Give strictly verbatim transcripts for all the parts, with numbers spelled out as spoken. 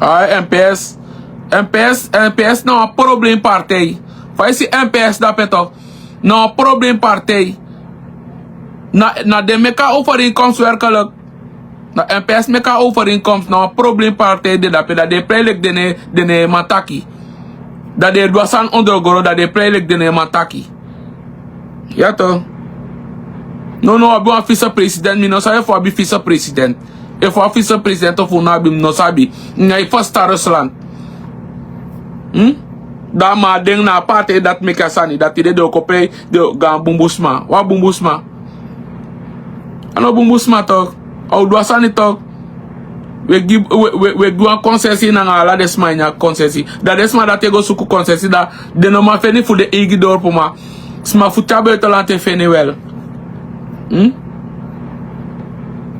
Ai, mps. Mps mps na wan problem partij. Fa yu si mps dape tok, na wan problem partij. Na na den meki a overeenkomst werkelik. Na mps meki a overeenkomst na wan problem partij de dape dati den e prei leki den no e man taki. Dati den e du a sani ondrogoro dati den e prei leki den no e man taki. Ya to. No no abi wan visepresident mi no sabi efu abi visepresident. Efu abi visepresident ofu no abi mi no sabi. Na yu fasta rusland. Hmm? Dan ma a den na a partij dati meki a sani dati den de o kope. Den o go na bunbusma wan bunbusma. A no bunbusma tok. A o du a sani tok. We gi wan konsesi nanga ala den sma ini a konsesi dan den sma dati e go suku konsesi dan den no man feni fu den eigi dorpuma. Sma fu tyari buitenland e feni wel.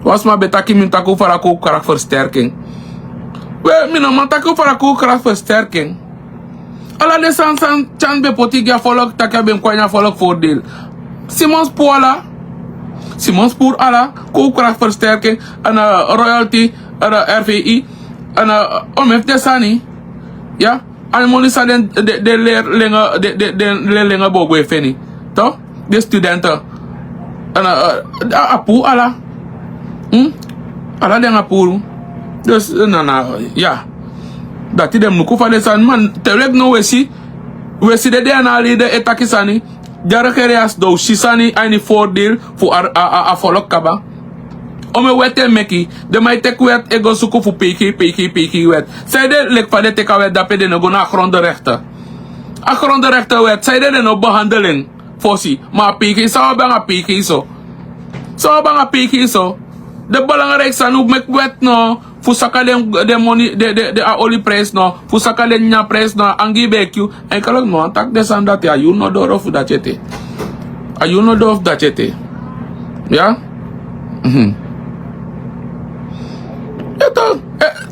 Wan sma ben taki mi mus taki un fara kowkrak fersterking. We mi no man taki un fara kowkrak fersterking. Ala den sani sani tyan ben poti gi a folk taki a ben kon ini a folk fordeel. Simons puru ala. Simons puru ala. Kowkrak fersterking. Royalty. Rvi. Omen fu den sani. Ya. Animoni san den leri lenga den leri lenga bo gwe feni. Den studente. A puru ala. Ala den a puru. Dus na na ya. Dati den mus luku fa den sani man te leki no wesi. Wesi de de a na a lei den e taki sani. Di a regeri ya sidon un si sani a ini fordeel fu a folok kaba. Omen wet e meki. Den man e teki wet e go suku fu peikei peikei peikei wet. Sanede leki fa den teki a wet dape den no go na a gronderekte. A gronderekte wet sanede den no behandel en. Fosi ma a peikei san un abi anga peikei so? San un abi anga peikei so? Den belangriki sani un meki wet no fu saka den moni den a oli prijs no fu saka den nyanyan prijs no a angi ben e kyu. Enkeliki no wani taki den sani dati a yuru no doro fu dati ete. A yuru no doro fu dati ete. Ya.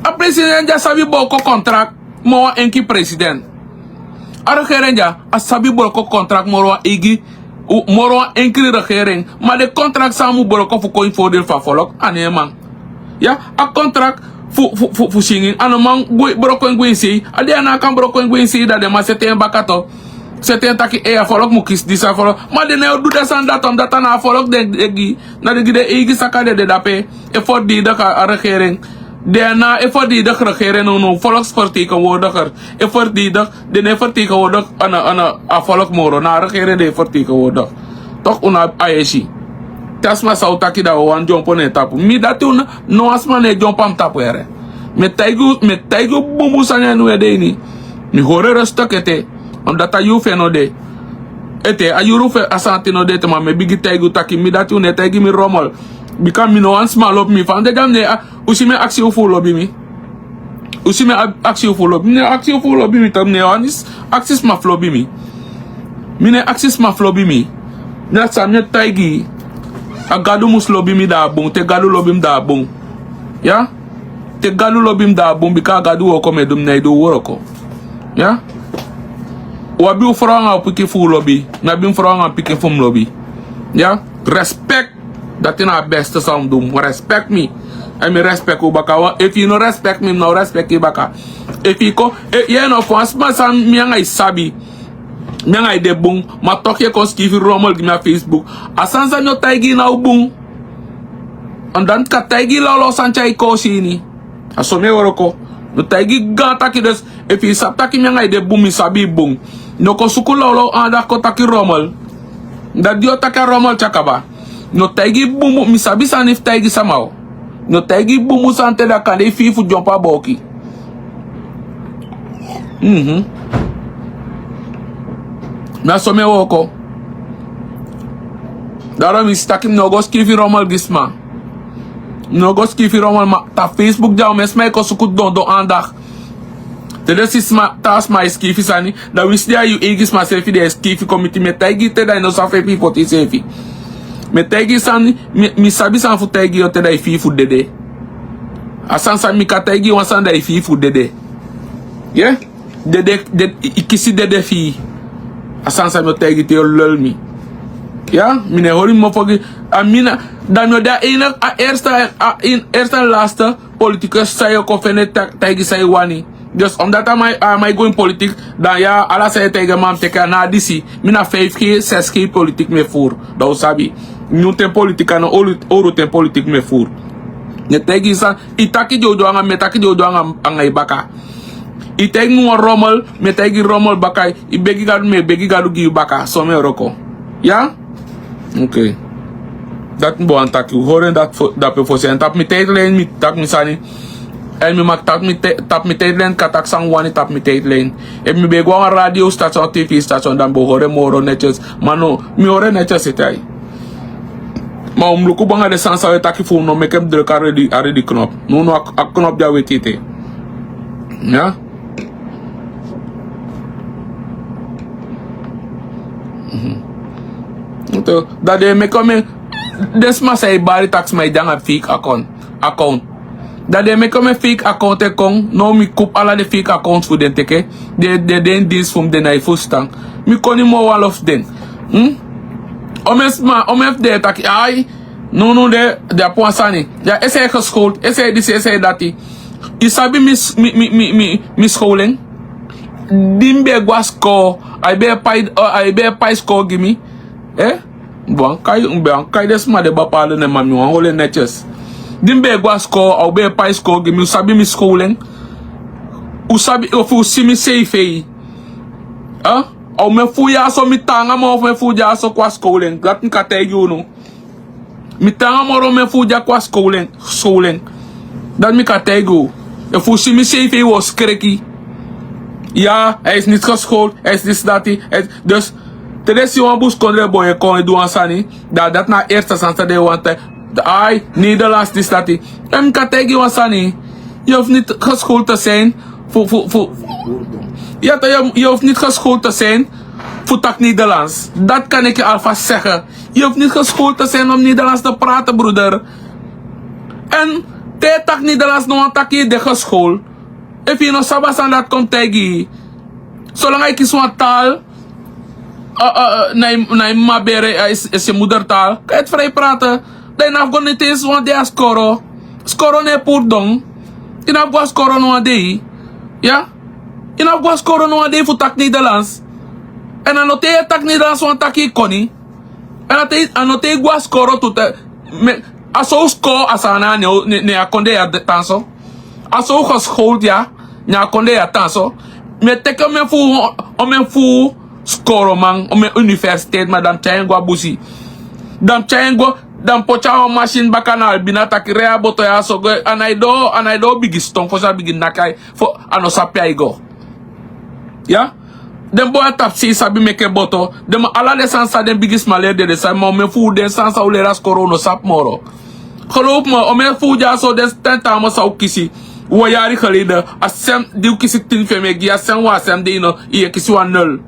A president di a sabi boko kontrak. Moro wan enki president. A regering dya a sabi broko kontrak moro wan eigi. Moro wan enkri regering. Ma den kontrak san a mu broko fu kon ini fordeel fu a folok a no e man. Ya. A kontrak fu singi a no man broko en gwe ini sei. A de a no a kan broko en gwe ini sei dan den man sete en baka to. Sete en taki a folok mu kisi disi a folok. Ma den no e du den sani dati omdati a na a folok den e gi. Na den gi den eigi saka den de dape. E fordedigi a regering. Den na e fordedigi regering nownow volksvertegenwoordiger. E fordedigi den no e vertegenwoordig a volk moro na a regering den e vertegenwoordig. Tok' unu abi a esi. Te a sma san un taki dan un wani dyompo na en tapu mi dati unu. No wan sma no e dyompo a mi tapu here. Mi e taigi un bunbun sani a ini un ede ini. Mi hori en restek ete. Omdati a yuru fu en no de. Ete a yuru fu en a sani ati no de ete ma mi e bigin taigi un taki mi dati un no e taigi mi romel. Bika mi no wani sma lobi mi fa un de dya mi no e. Un si mi e aksi un fu un lobi mi. Un si mi e aksi un fu un lobi mi mi no e aksi un fu un lobi mi mi no e wani aksi sma fu lobi mi. Mi no e aksi sma fu lobi mi. Mi dati san mi e taigi yu. A gadu mus lobi mi dan a bun te gadu lobi mi dan a bun. Ya. Te gadu lobi mi dan a bun bika a gadu wooko mi e du mi no e du un wroko. Ya. Un abi un frow anga un pikin fu un lobi. Mi abi mi frow anga mi pikin fu mi lobi. Ya. Respek. Dati na a beste san un mus du mus respek mi. Èn mi respek un baka efu yu no respek mi mi no o respek yu baka. Efu yu kon yu e no fu wan sma san mi anga yu sabi. Mi anga yu de bun. Ma toki yu e kon skifi romel gi mi a facebook. A sani san mi o taigi yu na un bun. An dan kan taigi yu lawlaw san tyai yu koosi ini. A so mi e wroko. Mi o taigi yu gaan taki dus. Efu yu sabi taki mi anga yu de bun mi sabi yu bun. No kon suku lawlaw andak kon taki romel. Dati di yu o taki a romel tyakaba. Mi o taigi yu bunbun mi sabi sani fu taigi sama o. Mi o taigi yu bunbun sani te dan kande yu fii fu dyompo a booki. Na so mi e wooko. Daro mi si taki mi no o go skiifi romel gi sma. Mi no o go skiifi romel ma ta facebook dya omen sma e kon suku dondon andak. Te den si sma taa sma e skiifi sani. Dan winsi den a yu eigi sma seefi den e skiifi kon miti mi e taigi yu te dan yu no sabi efu yu poti yuseefi. Mi e taigi yu sani. Mi sabi sani fu taigi yu te dan yu fii fu dede. A sani san mi kan taigi yu wan sani dan yu fii fu dede. Ye. Dede. Yu kisi dede fii. A sani san mi o taigi te yu o lel mi. Ya mi no e hori mi mofo gi. A mi na dan mi o de a eini a erste a ini erste en laste. Politikus san yu o kon fende, taigi san yu wani. Dus omdat a man e go ini politik, dan ya ala san yu e taigi en man mus teke. A na disi, mi na feifi kei sesi kei politik mi e furu. Dan un sabi, nyun ten politik a no owru ten politik mi e furu. Ne taigi san yu taki di o du anga mi e taki di o du anga yu baka. Yu taigi mi wan romel, mi e taigi romel baka. Yu begi gadu mi e begi gadu gi yu baka so mi e wroko. Ya. Dati mi bo wani taki un hori en dape fosi èn tapu mi tijdi len mi taki mi sani. Èn mi maki tapu mi tijdi len kan taki san mi wani tapu mi tijdi len. Efu mi ben go na wan radio station tv station dan mi bo hori en moro netyes. Ma no, mi hori en netyes ete ai. Ma un mus luku bun anga den sani san un e taki fu un no meki en mus dreki a redi knop. Nownow a knop di a weti ete. Ya. Dan den e meki ome den sma san e bari taki sma e de anga fake account. Dan den e meki ome fake account e kon now mi kupu ala den fake account fu den teke. Den de ini dinsi fu mi den na e fusutan. Mi koni moo wan lo fu den. Ome sma ome fu den e taki ai. Nownow den de apu wan sani. Ya ese e geskold ese e disi ese e dati. Yu sabi mi skowlen? Di mi ben e go na skol a e ben e pai skol gi mi. Mi ben wani kai den sma den bapala nen ma mi wani holi en netyes. Di mi ben e go na skol a o ben e pai skol gi mi un sabi mi skowlen? Un sabi efu un si mi seifei? A omen fu un dyaso mi taanga man ofu men fu un dyaso kon na skowlen dati mi kan taigi unu. Mi taanga moro men fu un dya kon na skowlen. Dati mi kan taigi un. Efu un si mi seifei un o skreki. Ya a isi niti geskold a isi disi dati. Dus te den si wan buskondre boi e kon e du wan sani, dan dati na a erste sani san den e wani taigi. Ai nederlands disi dati. Èn mi kan taigi yu wan sani. Yu hofu niti geskold te sin fu fu fu yu hofu niti geskold te sin fu taki nederlands. Dati kan iki alfa sege. Yu hofu niti geskold te sin om nederlands te prate bruder. Èn te yu e taki nederlands no wani taki yu de geskold. Efu yu no sabi a sani dati kon mi taigi yu. Solanga yu kisi wan taal na yu mama bere esi yu mudertaal kan yu eti fri prate. Dan yu no abi go niti ensi wan dei a skoro. Skoro no e puru don. Yu no abi go na skoro no wan dei. Ya. Yu no abi go na skoro no wan dei fu taki nederlands. Èn a no te yu e taki nederlands wan taki yu koni. Èn a no te yu go na skoro tu te a so un skoro a sani na ne yu a kondee ya tan so. A so un geskold ya ne a kondee ya tan so. Mi e teke omen fu un omen fu un skoroman omen universiteit ma dan mi tyai en go na busi. Dan mi tyai en go dan mi poti a wan masin baka na albina taki rei a boto ya so go. A nai doo a nai doo bigi ston fosi a bigi naki a no sabi pe a e go. Ya. Den boi a tapusei sabi meke boto. Den man ala den sani san den bigisma leri den den sabi ma omen fu un den sani san un leri a skoro un no sabi moro. Gelowpu mi omen fu un dyaso den ten taaman san un kisi. Un o yari geleden a sem di un kisi tin fu en mi e gi yu a sem wan a sem de yu no yu e kisi wan nul.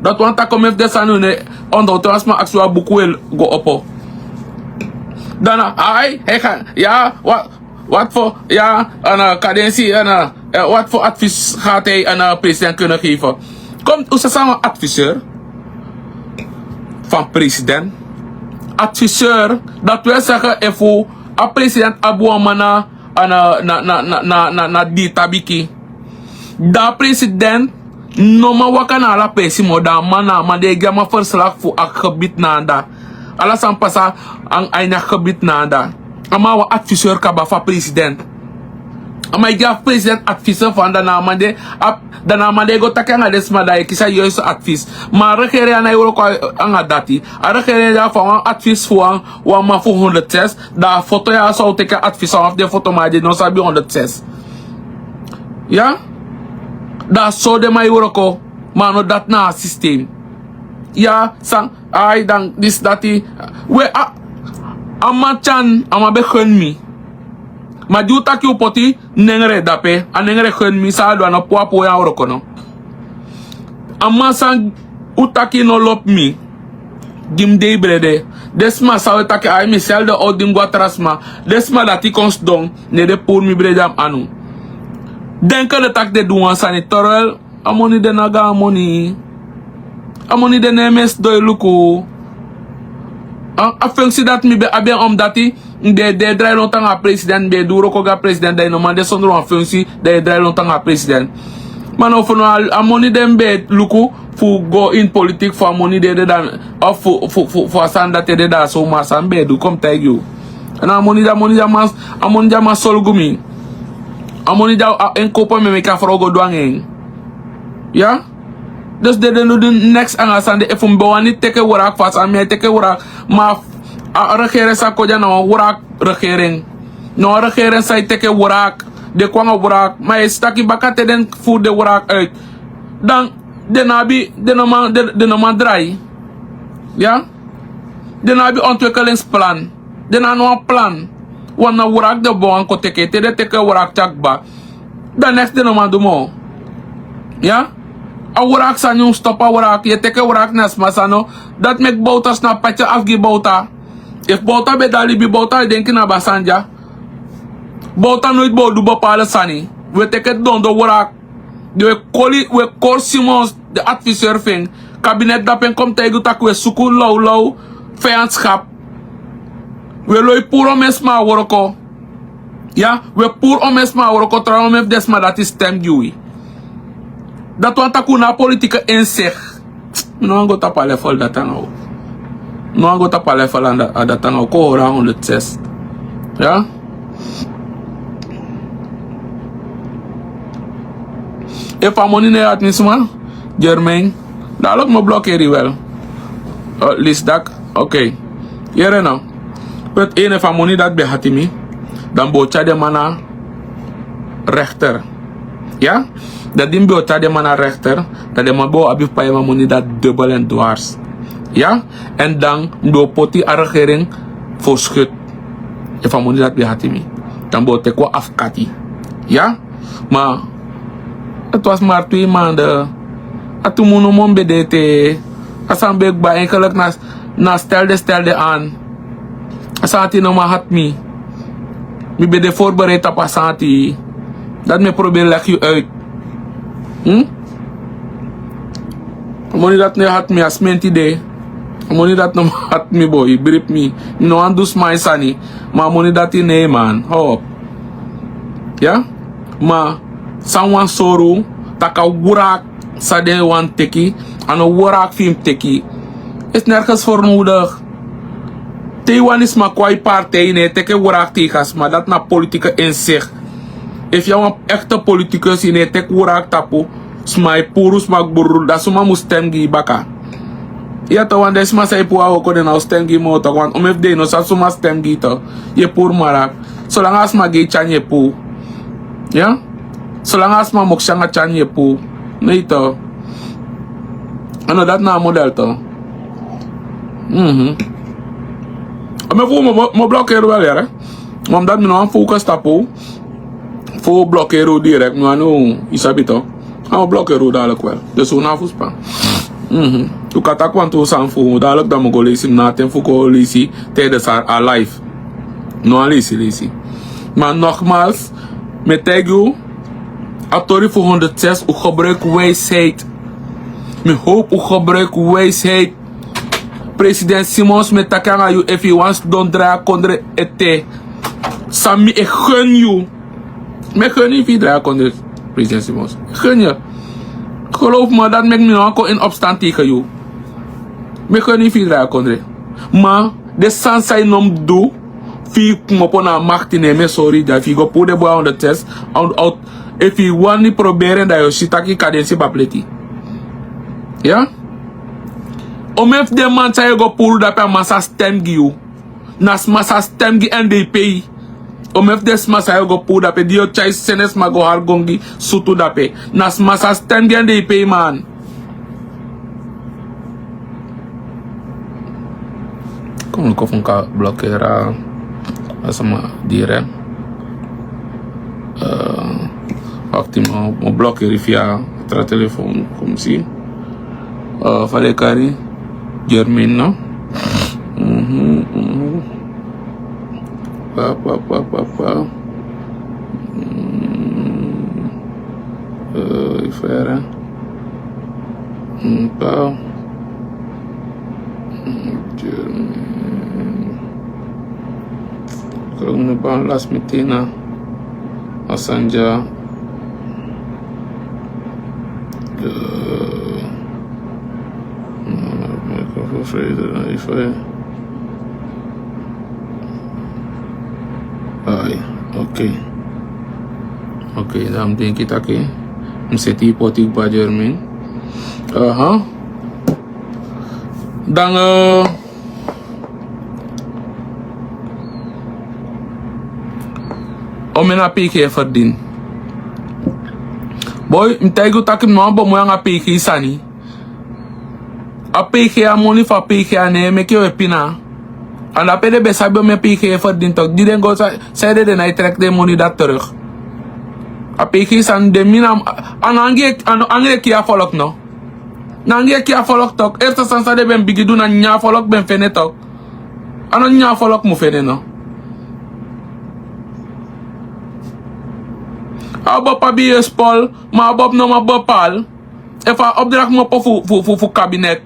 Dati wani taki omen fu den sani un no e ondowtu wan sma aksi wan buku un e go opo. Dan na ai hei gan ya. Wati fo ya ana kadensi ana wati fo advis gati a ana president kunnen geven. Komt un sasa wan adviseur fan president. Adviseur dati wil segen efu a president abi wan man na ana na na na na na di tabiki. Dan a president no man waka na ala presi moro dan a man na a man di e gi a man ferslak fu a gebit na anda. Ala sani pasa a ini a gebit na anda. A man na wan adviseur kaba fu a president. A man e gi a president adviseur fu anda na a man di e go taki anga den sma dan e kisi a yoistu advis. Ma a regering ya na e wroko anga dati. A regering ya fu a wan advis fu wan man fu honderd ses. Dan a foto ya so a o teki a advis a wan fu den foto man di no sabi honderd ses. Ya. Dan a so den man e wroko. Ma a no dati na a sistem. Ya san ai dan disi dati. We a man tyan a man ben gen mi. Ma di un taki un poti nengre dape a nengre gen mi san a du a no puu a puu en a wroko no. A man san un taki no lobi mi. Gi mi dei brede. Den sma san un e taki ai mi seli den owtu di mi go na tra sma. Den sma dati kon sidon ne den puru mi brede na mi anu. Denke den taki den du wan sani torwel. A moni de na gaan moni. A moni de na en mesi doi luku. A fenksi dati mi ben abi en omdati Mi ben e drai lontu nanga a president, mi ben e du wroko gi a president, dan yu no man de sondro wan funksi, dan yu e drai lontu nanga a president. Ma now fu now a moni di mi ben e luku fu go ini politik, fu a moni di ede dan, of fu a sani dati ede dan, so ma san mi ben e du kon mi taigi yu. Na a moni di a moni di a man solugu mi. A moni di a en kopo mi e meki a frow go du anga en. Ya. Dus den de no du neks anga a sani de. Efu mi ben wani teke wrak fu a sani mi e teke wrak. Ma a regering san kon dya na wan wrak regering. Na wan regering san e teke wrak. Den kon anga wrak ma yu e si taki baka te den furu den wrak uit, dan den no abi, den no man, den no man drai. Ya. Den no abi ontwikkelingsplan. Den no abi no wan plan. Wan na wrak den bon wan kon teke te den teke wrak tyakba. Dan neks den no man du moo. Ya. A wrak sani un stop a wrak yu e teke wrak na sma sani. Dati meki bowta snapu pati a fu gi bowta. Efu bowta ben de a libi bowta e denki na basanja. Bowta noiti bo du bepale sani. Wi e teke dondo wrak. Den wi e koli wi e kori simons, den adviseur fu en. Kabinet dapu en kon mi taigi unu tak' wi e suku lawlaw, feyanskap. Wi e loi puru omen sma a wroko. Ya, wi e puru omen sma a wroko trawan omen fu den sma dati stem gi wi. Dati wani tak' un no abi politike enseki. Mi no wani go tapu a lefel dati nanga unu. Mi no wani go tapu a lefel dati nanga unu kon hori a honderdses. Ya. Efu a moni no e hati mi sma, germain, dan a loki mi o blokeri wel. Lisdak. Okei. Yere no. Peti en efu a moni dati ben hati mi, dan mi bo tyari den man na rekter. Ya. Dan di mi bo tyari den man na rekter, dan den man bo abi fu pai en man moni dati dubel en dwars. Ya. Èn dan mi bo poti a regering fu skut. Efu a moni dati ben hati mi, dan mi bo teki wan afkati. Ya. Ma dati wasi mari twe mande. A tu munu mon ben de ete. A sani ben kba enkeliki na stel de stel de an. A sani ati no man hati mi. Mi ben de forbereid tapu a sani ati. Dati mi e proberi leki yu uit. A moni dati no e hati mi a smenti de. A moni dati no man hati mi boi bribi mi. Mi no wani du sma en sani. Ma a moni dati ne man hop. Ya. Ma san wan sori un tak' a wrak san den wani teki, a no wrak fu yu mus teki. Isi nerkens fernodig. Te yu wani sma kon a yu partij yu no e teke wrak tegen a sma dati na politike enseki. Efu yu na wan ekte politikus yu no e teki wrak tapu sma e puru sma gbururu dan suma mus stem gi yu baka. Yu a to wan den sma san e puru a woko den na o stem gi yu moo toki wan omen fu den yu no sabi suma stem gi yu to. Yu e puru marak. Solanga a sma gi yu tyan yu e puu. Ya. Solanga a sma moksi anga tyan yu e puu. Nei to. A no dati na a model to. Mhm. A mi e fu mi o blokeri wel yere. Ma mi dati mi no wani fu un kon stapu fu blokeri un direkt mi wani un yu sabi to. A mi o blokeri un dadilik wel. Dus un no abi fu span. Mhm. Un kan taki wantu un sani fu un dadilik dan mi o go leisi mi no abi ten fu go leisi. Te den sari a life. No wan leisi leisi. Ma nogmaals, mi e taigi yu, a tori fu honderdses un gebruiki wijsheid. Mi howpu un gebruiki wijsheid. President Simons mi e taki anga yu efu yu wani sidon drai a kondre ete. San mi e gen yu. Mi e gen yu fu yu drai a kondre. President Simons mi e gen yu. Geloof mi dati meki mi no wani kon ini opstand tegen yu. Mi e gen yu fu yu drai a kondre. Ma den sani san yu no mus du fu yu kmopo na a makti ne mi e sori yu dan efu yu go puru den boi a honderdses. Efu yu wani proberi en dan yu o si tak' yu kadensi bapleti. Ya. Omen fu den man san yu e go puru dape a man sa stem gi yu. Na sma sa stem gi èn den e pei. Omen fu den sma san yu e go puru dape di yu o tyai sene sma go hari gongi sutu dape. Na sma sa stem gi èn den e pei man. Kon mi luku fu mi kan blokeri a sama diri en. Wakti mi o blokeri fi a tra telefon kon mi si. Fa den e kari germin no. Papapapapa. Fere. Pau. Germin. Kolomu no ban last meeting na Asanja. Ai, oké. Oké, dan mi denki taki mi seti yu poti kba Germain. Aha. Dan, eh, o mi na P G verdien. Boi, mi taigi yu taki mi no wan bemui anga P G sani. A P G a moni fu a P G a nen e meki yu e pina. Anda pe den ben sabi o mi e P G e verdien tok. Di den go sa, sanede den nái trek den moni dati terug. A P G sani den mi na, a no angri e, a no angri e kii a folok no. Na angri e kii a folok tok. Eerste sani san den ben bigin du na nyan a folok ben fende tok. A no nyan a folok mu fende no. A bob abi yu e spol, ma a bob no man bepal. Efu a opdracht mu opo fu, fu, fu, fu kabinet,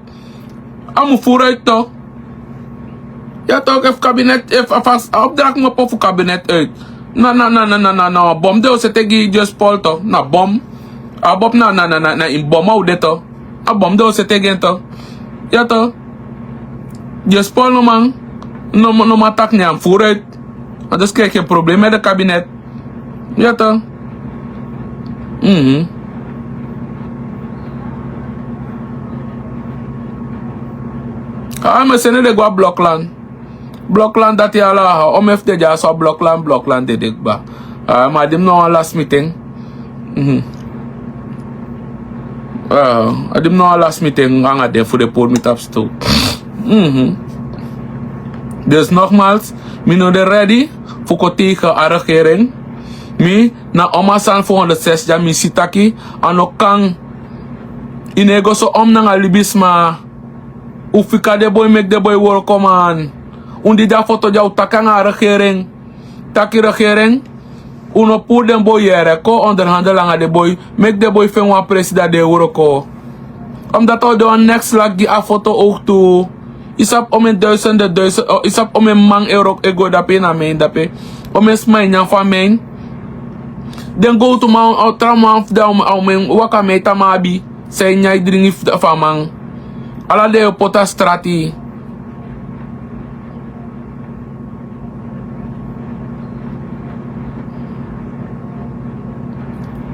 a mu vooruit to. Ya tok, efu kabinet, efu a fas, a opdracht mu opo fu kabinet uit. Na, na, na, na, na, na, na, bom den o seti gi yu just pol to. Na bom. A bom na, na, na, na, na ini bom a o de to. A bom den o seti gi en to. Ya to. Just pol no man. No, no man taki ne a mu vooruit. A dus krijg je een probleem met de kabinet. Ya to. Mhm. A mi seni den go a Blokland. Blokland dati ala, o mi efu den dya so a Blokland, Blokland dede kba. A, ma a di mi no wan last meeting. Mhm. A, a di mi no wan last meeting anga den fu den puru mi tapu siton. Mhm. Dus nogmaals, mi no de ready fu kon tegen a regering. Mi na oma sani fu honderd zes dya, mi si taki a no kan. Yu no e go so om nanga libisma. Un fika den boi, meki den boi wroko man. Un di de a foto dya, un taki anga a regering. Taki regering, un no puru den boi yere, kon onderhandel anga den boi. Meki den boi feni wan presi dan den e wroko. Omdat a o de wan next slag gi a foto ook tu. Yu sabi omeni duizenden, duizend, eh, yu sabi omeni man e wroko e go dape na mi dape. Omeni sma e nyan fu a mi. Den gowtuman, a tra man fu den a omeni waka mi e tan man abi. San e nyan e dringi fu a man. Ala den e poti a strati.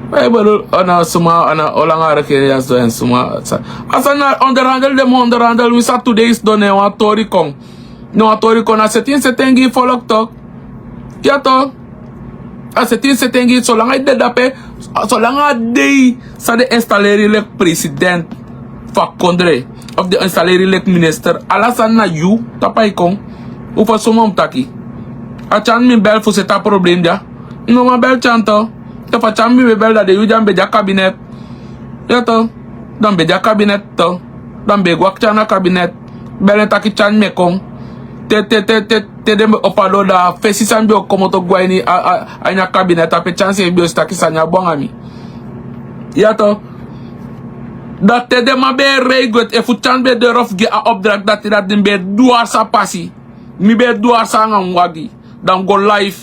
Ai, bro, a na suma, a na olanga regering ya so en suma. A sani na onderhandel, den mu onderhandel, wi sa tu days don ne wan tori kon. No, a tori kon, a seti en seti en gi folok tok. Ya tok. A seti en seti en gi, solanga yu de dape, solanga a dei san den installeri yu leki president fu a kondre, of den installeri yu leki minister, ala sani na yu tapu a e kon. Un fu suma un taki. A Tyan mi bel fu seti a problem dya. No man bel Tyan tok. Efu a Tyan mi ben bel, dan den yu dya mi ben de a kabinet. Ya tok. Dan mi ben de a kabinet tok. Dan mi ben go a Tyan na kabinet. Bel en taki Tyan mi e kon. Te, te, te, te, te den ben opo a doo, dan a fesi san mi ben o komoto go a ini a, a, a ini a kabinet ape, Tyan seefi ben o si taki sani á bun anga mi. Ya tok. Dan te den man ben e rei go ete, efu Tyan ben de rof gi a opdracht dati, dati mi ben e dwars a pasi. Mi ben e dwars anga mi wagi. Dan mi go live.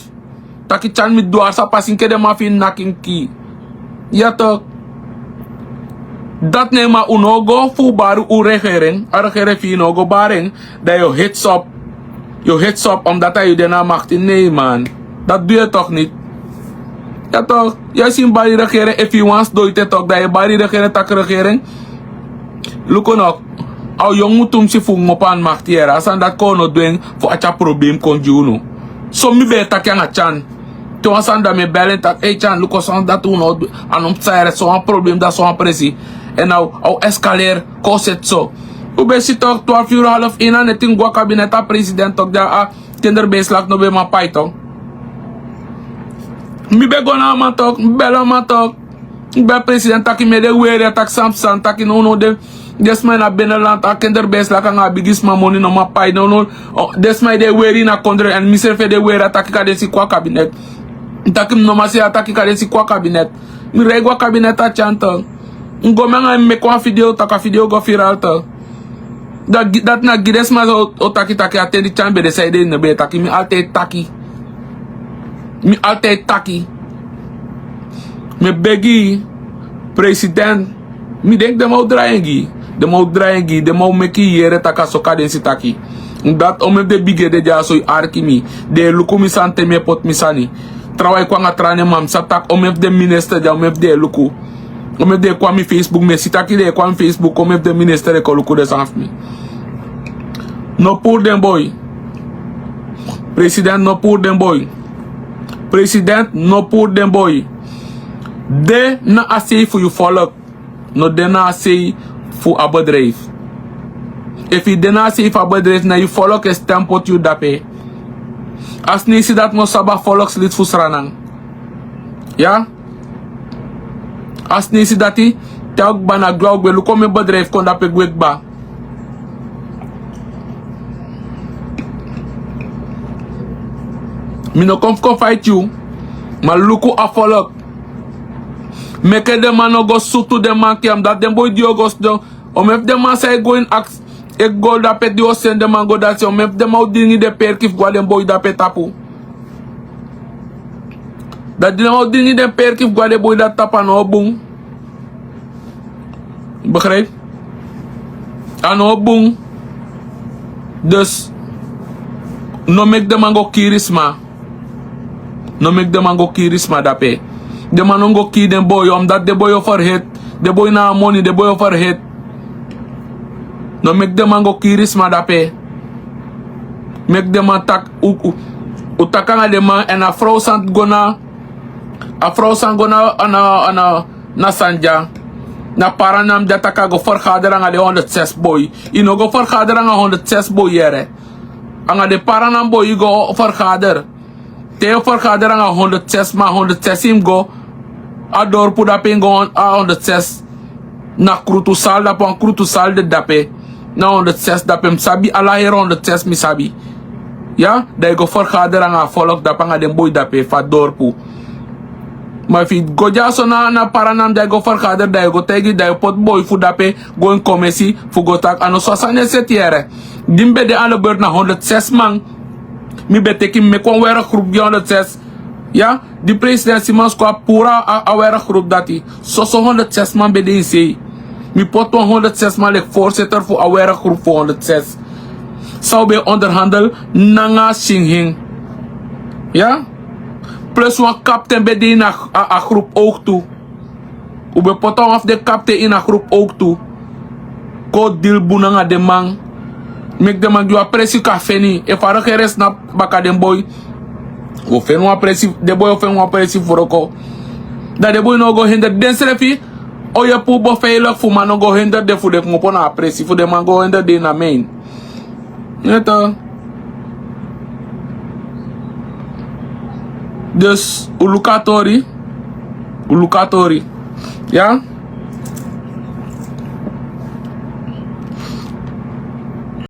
Taki Tyan mi dwars a pasi, enke den man fu yu naki en kii. Ya tok. Dati na en, ma un no o go fu bari un regering, a regering fu yu no o go bari en, dan yu o heads up. Yu o heads up, omdat a yu de na a makti, nee man. Dati du yu toch niet. Ya tok, yu e si mi bari regering, efu yu wani sidon ete tok, dan yu e bari regering taki regering. Luku no, a o yongu tumsi fu kmopo a ini makti yere, a sani dati kon no du en fu a tyari problem kon gi unu. So mi ben e taki anga Tyan. Te wan sani dan mi e bel en taki, ei Tyan, luku so dati un no o du, a no psa yere, so wan problem dan so wan presi. En a o, a o escaleer, kon seti so. Un ben si tok, twaalf uur half één na neti mi go a kabinet a president tok, dan a kinderbijslag no ben man pai tok. Mi ben go na a man tok, mi bel a man tok. Mi bel president taki mi e de weri, a taki san psa, taki no, no, den, den sma ini a binnenland, a kinderbijslag anga a bigisma moni no man pai, no, no. O, den sma e de weri ini a kondre, en mi srefi e de weri, a taki kan den si kon a kabinet. Mi taki mi no man si, a taki kan den si kon a kabinet. Mi rei go a kabinet a Tyan tok. Mi go mi anga en meki wan video tok, a video go viral tok. Dati gi, dati na gi den sma o, o taki taki a ten di Tyan ben de saide, no ben e taki, mi altijd taki. Mi altijdi taki, mi e begi yu, president. Mi denki den man o drai en gi yu. Den man o drai en gi yu, den man o meki yu yere taki a so kan den si taki. Dati omeni fu den bigi ede dya so e arki mi. Den e luku mi sani te mi e poti mi sani. Trawan e kon nanga tra nen, ma mi sabi taki omeni fu den minister dya, omeni fu den e luku. Omeni fu den e kon na mi Facebook, mi e si taki den e kon na mi Facebook, omeni fu den minister e kon luku den sani fu mi. No puru den boi. President, no puru den boi. President, no puru den boi. De na a sei fu yu folk. No de na a sei fu a bedrijf. Efu yu de na a sei fu a bedrijf, na yu folk e stem poti yu dape. A sneisi dati no sabi a volkslid fu Sranan. Ya? A sneisi dati, te a o kba na gwe, a o gwe. Luku omeni bedrijf kon dape gwe kba. Mi no kon fu kon fight yu, ma luku a folk. Meke den man no go sutu den man kiya, dati den boi di o go sidon. Omeni fu den man san e go ini aks, e go dape di o seni den man go dati, omeni fu den man o dringi den perki fu go na den boi dape tapu. Dati di den man o dringi den perki fu go na den boi dati tapu, a no o bun. Begrijp? A no o bun. Dus, no meki den man go kiri sma. No meki den man go kiri sma dape. Den man no go kiri den boi, omdat den boi o ferheti. Den boi na a moni, den boi o ferheti. No meki den man go kiri sma dape. Meki den man taki, u, u, u taki nanga den man, èn a frow san go na, a frow san go na, na, na, na sani dya. Na Paranan dya, taki a go fergader nanga den honderd zes boi. Yu no go fergader nanga honderd zes boi yere. Nanga den Paranan boi yu go fergader. Te yu o fergader nanga honderd zes man, honderd zes yu mus go a dorpu dape, yu mus go a honderd zes. Na krutu sal dape, wan krutu sal de dape. Na honderd zes dape, mi sabi, ala heri honderd zes mi sabi. Ya, dan yu go fergader nanga a folk dape, nanga den boi dape fu a dorpu. Ma efu yu go dyaso na, na Paranan, dan yu go fergader, dan yu go taigi, dan yu poti boi fu dape go ini komesi fu go taki, a no so a sani e seti yere. Di mi ben de a Liberty na honderd zes man. Mi ben teki, mi meki wan werkgroep gi honderd zes. Ya, di president Simons kon, a puru a, a werkgroep dati. Soso honderd zes man ben de ini sei. Mi poti wan honderd zes man leki voorzitter fu a werkgroep fu honderd zes. San u ben onderhandel nanga Singing. Ya? Plus wan kapten ben de ini a, a, a groep ook tu. U ben poti wan fu den kapten ini a groep ook tu. Kon dili bun nanga den man. Meki den man gi wan presi, kan feni. Efu a regering e snapu baka den boi, u o feni wan presi, den boi o feni wan presi fu wroko. Dan den boi no o go hinder densrefi. O yepi u beveilig fu man no go hinder den fu den kmopo na a presi, fu den man go hinder den na main. Neta. Dus, u luku a tori. U luku a tori. Ya?